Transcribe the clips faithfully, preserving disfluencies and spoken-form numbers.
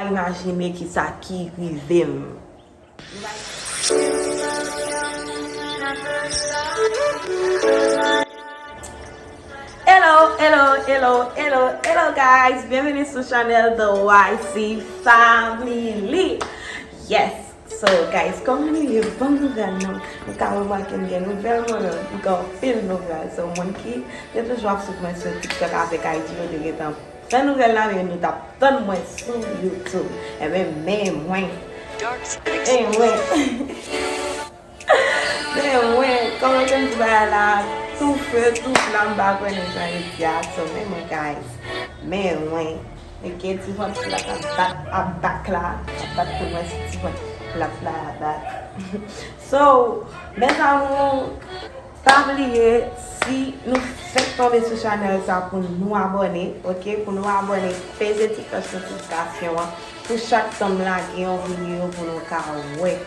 Imajine kisa ki rive m. Hello, hello, hello, hello, hello guys! Byenveni sou chanèl The Y C Family. Yes! So guys, kòman nou ye? Bon nouvèl non? Nou ka remake m gen nouvèl mwen menm. M gen anpil nouvèl. So moun ki te toujou ap swiv mwen sou TikTok avèk I G yo te gentan fè nouvèl la, men nou t ap tann mwen sou YouTube. Ebyen, men mwen. Men mwen. Men mwen, kòman ke m di bagay la, tou fe, tou flam, m pa konnen jan yo di a, so, men mwen, guys. Men mwen. Ok, ti vant plat ap bat, ap bat la, ap bat pou mwen si ti vant plat la ap bat. So, mes amours, pa bliye, si nou fèk tonbe sou chanèl sa pou nou abòne, ok? Pou nou abòne, peze ti klòch notifikasyon an, pou chak tan m lage yon videyo pou nou ka wè,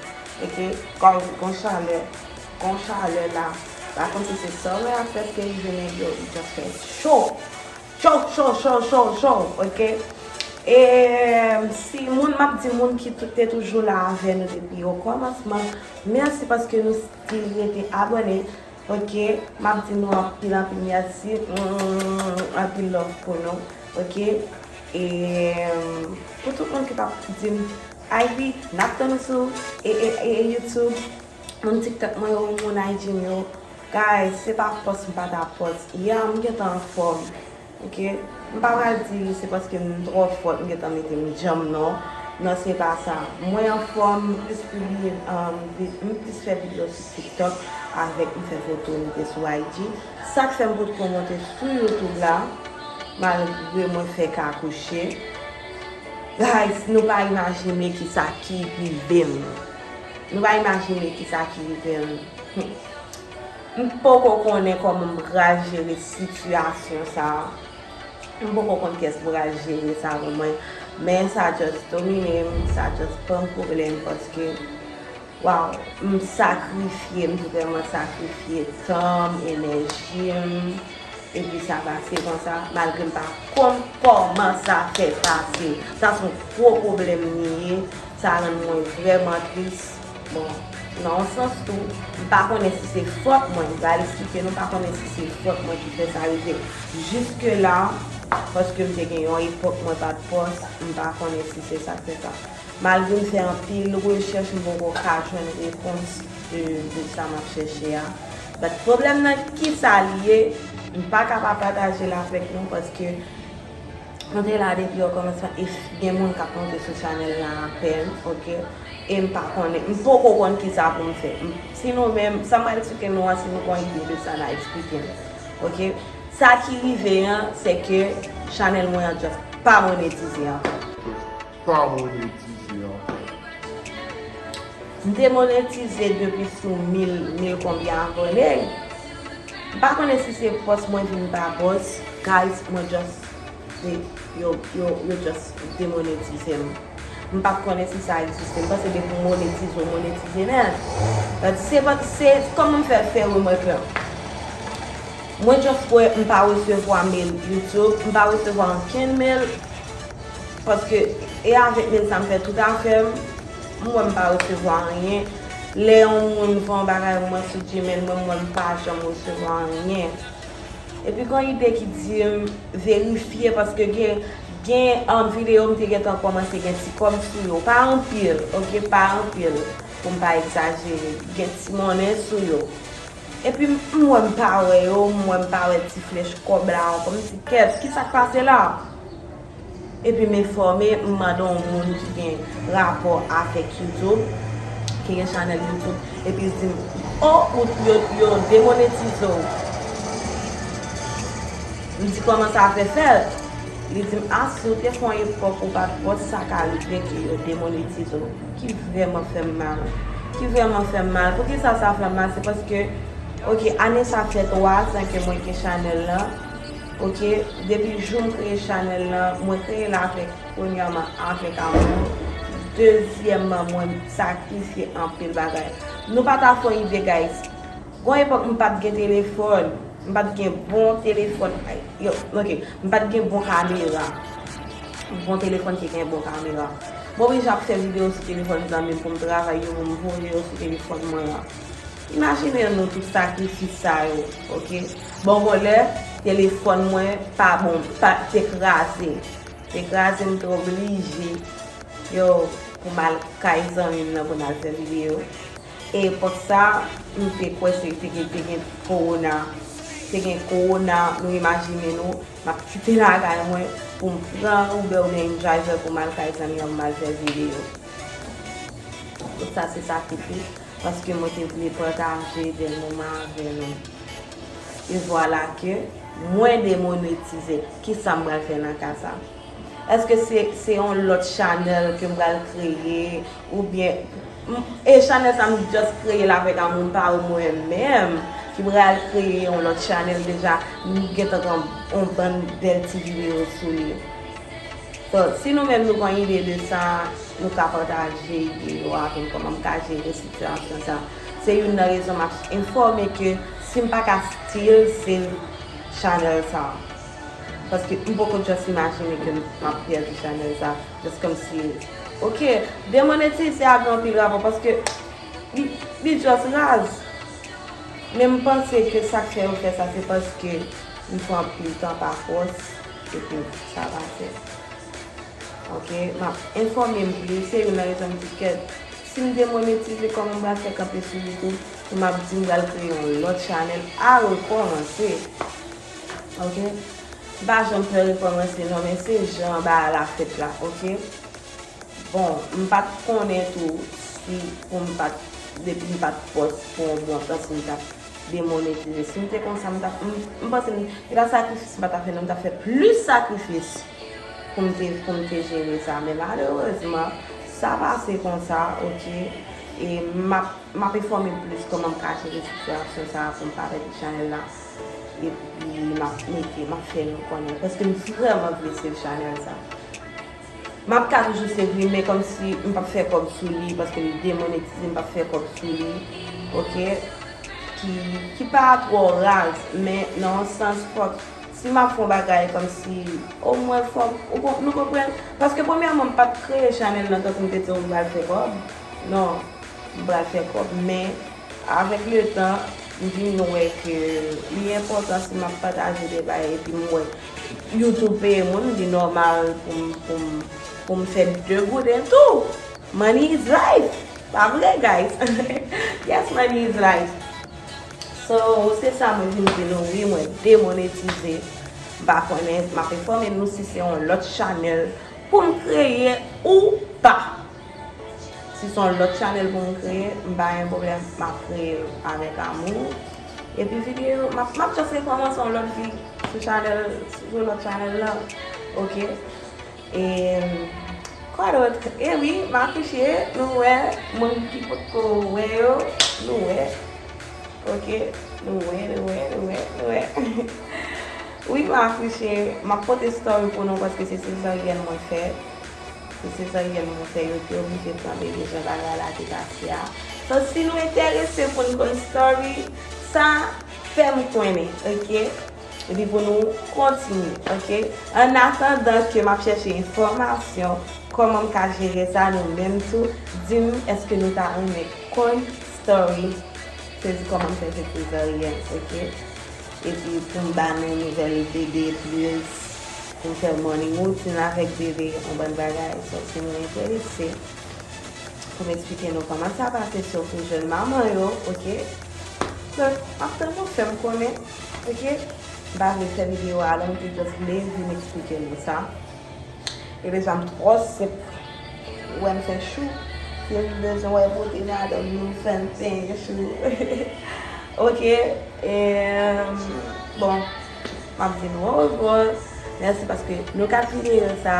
ok? Kòm gon chalè, gon chalè la, pa konn si se sòlè a prèske rive nèg yo, li just fè cho. Cho, cho, cho, cho, cho, ok? E si moun, m ap di moun ki tou- te toujou la avè nou depi o kòmansman, mèsi paske nou still rete abòne, ok? M ap di nou anpil, anpil mèsi, mm, anpil love pou nou, ok? E pou tout moun ki t ap di m, Ivy, n ap tann ou sou e, e, e, e YouTube. Moun TikTok mwen yo, moun I G m yo. Guys, se pa pòs m pa ta pòs. Ya, m gentan anfòm. Ok? M pa pral di se paske m twò fòt, m gentan mete m djanm, non. Non, se pa sa. Mwen anfòm, m plis pibliye, um, vi- m plis fè videyo sou TikTok avèk m fè foto mete sou I G. Sa k fè m potko monte sou YouTube la, malgre mwen fèk akouche. Guys, nou pa imajine kisa ki rive m. Nou pa imajine kisa ki rive m. Hmm. M poko konnen kòman m pral jere sitiyasyon sa a. M poko konn kiyès pou pral jere sa pou mwen. Men sa just domine m, sa just ban m pwoblèm paske, waw, m sakrifye, m vrèman sakrifye tan m, enèji m. Epi sa pase konsa, malgre m pa konn kòman sa fè pase. Sa se yon gwo pwoblèm li ye. Sa rann mwen vrèman tris. Bon, nan yon sans tou, m pa konnen si se fòt mwen, m pral eksplike nou, m pa konnen si se fòt mwen ki fè sa rive jiske la, paske m te gen yon epòk mwen pa t pòs, m pa konnen si se sa k fè sa. Malgre m fè anpil rechèch, m poko ka jwenn repons de, de sa m ap chèche a. But pwoblèm nan, kisa li ye, m pa ka pa pataje l avèk nou, paske nou te la depi okòmansman, e gen moun k ap monte sou chanèl la apèn, ok? E m pa konnen, m poko konn kisa pou m fè. M- Si nou menm, sa m pral eksplike nou an, si nou gon ide de sa, n a eksplike m, ok? Sa ki rive an, se ke chanèl mwen an just pa monetize ankò. Pa monetize ankò. M te monetize depi sou mil, mil konbyen abòne. M pa konnen si se pòs mwen vin pa pòs, guys, mwen just, yo, yo, yo just demonetize m. M pa t konnen si sa egziste. M panse depi w monetize, w monetize nèt. But se pa, se kòman m fè, fè remèk lan. Mwen just wè m pa resevwa mail YouTube, m pa resevwa ankenn mail. Paske e avèk mail sa m fè tout afè m, m wè m pa resevwa anyen. Lè yon moun voye yon bagay mwen sou Gmail mwen, m wè m pa janm resevwa anyen. Epi gon ide ki di m verifye paske gen, gen, um, videyo m te gentan kòmanse gen ti kòb sou yo. Pa anpil, ok, pa anpil. Pou m pa egzajere, gen ti monnen sou yo. Epi m, m wè m pa wè yo, m wè m pa wè ti flèch kòb la ankò. M di, kèt, kisa k pase la? Epi m enfòme, m mande yon moun ki gen rapò avèk YouTube, ki gen chanèl YouTube, epi l di m, o, ou, yo, yo demonetize w. M di, kòman sa fè fèt? Li di m, a, si w te fè yon epòk ou pa t pòs, sa ka rive ke yo demonetize w. Ki vrèman fè m mal. Ki vrèman fè m mal. Poukisa sa fè m mal? Se paske, ok, ane sa fè twa zan ke mwen gen chanèl lan. Ok, depi jou m kreye chanèl lan, mwen kreye l avèk, premyèman, avèk amou. Dezyèmman, mwen sakrifye anpil bagay. Nou pa ta fè yon ide, guys. Gon epòk, m pa t gen telefòn. M pa t gen bon telefòn. Ay, yo, ok, m pa t gen bon kamera. bon telefòn ki gen bon kamera. Mwen oblije ap fè videyo sou telefòn zanmi m pou m travay yo, pou m voye yo sou telefòn mwen an. Imajine nou tout sakrifis sa yo, oke? Bon, bon, lè telefòn mwen pa bon, pa, te kraze. Te kraze, m te oblije, yo, pou m al kay zanmi m nan pou n al fè videyo. E epòk sa, m te kwè se te gen, te gen kowona. Te gen kowona, nou imajine nou, m ap kite lakay mwen pou m pran Uber oubyen InDriver pou m al kay zanmi an pou m al fè videyo. Tout sa se sakrifis, paske mwen te vle pataje bèl moman avè nou. E vwala ke mwen demonetize. Kisa m pral fè nan ka sa? Èske se, se yon lòt chanèl ke m pral kreye? Oubyen, m- e chanèl sa m just kreye l avèk amoun pa mwen menm ki pral kreye yon lòt chanèl deja, m gentan gen yon bann bèl ti videyo sou li. So, si nou menm nou gen ide de sa, nou ka pataje ide yo avè m, kòman m ka jere sitiyasyon sa. Se youn nan rezon m ap enfòme ke si m pa ka still save chanèl sa. Paske m poko just imajine ke m ap pèdi chanèl sa. Just kòmsi, oke, demonetize a gen anpil rapò paske li, li just raz. Men m panse ke sa k fè yo fè sa, se paske m fè anpil tan pa pòs, epi sa pa fèt. Oke, m ap enfòme m plis, se youn nan rezon m di kèt. Si m demonetize, kòman m pral fè kanpe sou YouTube pou m ap di m pral kreye yon lòt chanèl a rekòmanse? Oke? M pa janm pè rekòmanse non, men se jan bagay la fèt la, oke? Bon, m pa t konnen tou si pou m pa t, depi m pa t pòs pou yon bon tan, si m t ap demonetize. Si m te konsa, m t ap, m, m panse m, e pa sakrifis m pa t ap fè non, m t ap fè plis sakrifis pou m te, pou m te jere sa. Men malerezman, sa pase konsa, oke? E m ap, m ap enfòme plis kòman m ka jere sitiyasyon sa a pou m pa pèdi chanèl la. Epi m ap mete, m ap fè nou konnen. Paske m vrèman vle save chanèl sa. M ap ka toujou save li, men kòmsi m p ap fè kòb sou li, paske li demonetize, m p ap fè kòb sou li, oke? Ki, ki pa twò raz, men nan yon sans, fòk, si m ap fè yon bagay, kòmsi, omwen fòk, ou kon-, nou konprann? Paske premyèman, m pa t kreye chanèl nan tankou m te di w m pral fè kòb. Non, m pral fè kòb, men avèk letan, m vin wè ke li enpòtan si m ap pataje de bagay epi m wè YouTube peye moun, li nòmal pou m, pou m, pou m fè de gouden tou. Money is life. Pa vre, guys? Yes, money is life. So, se sa mwen vin di nou, wi, mwen demonetize. M pa konnen, m ap enfòme nou si se yon lòt chanèl pou m kreye ou pa. Si se yon lòt chanèl pou m kreye, m pa gen pwoblèm, m ap kreye l avèk amou. Epi videyo, m ap, m ap just rekòmanse yon lòt vi sou chanèl, sou lòt chanèl la. Oke? E, kwa dòt? E wi, m akouche, nou wè, moun ki potko wè yo, nou wè. Oke? Nou wè, nou wè, nou wè, nou wè. Wi, m akouche, m ap pote story pou nou paske se sezaryèn mwen fè. Se sezaryèn mwen fè, yo te oblije pran bebe jan bagay la te pase a. So, si nou enterese pou n konn story sa, fè m konnen, oke? Epi pou nou kontinye, oke? Annatandan ke m ap chèche enfòmasyon, kòman m ka jere sa, nou menm tou, di m èske nou ta renmen konn story, sezi kòman m fè se sezaryèn, oke? Epi pou m ba nou nouvèl bebe plis, pou m fè morning routine avèk bebe, yon bann bagay. So, si nou enterese, pou m eksplike nou kòman sa pase, sitou jèn manman yo, oke? Donk, m ap tann nou fè m konnen, oke? M pa vle fè videyo a long, m te just vle vin eksplike nou sa. E deja m twò senp. Ou wè m fè chou. Si m bezwen wè bote madanm nou fè m penyen chou. Oke. E, bon, m ap di nou orevwa. Mèsi paske nou gad videyo sa.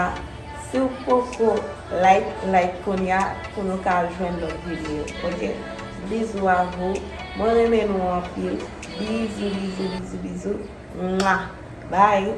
Si w poko like, like kounye a pou nou ka jwenn lòt videyo. Oke? Bizou a vou. Mwen renmen nou anpil. Bizou, bizou, bizou, bizou. Mwa. Bye.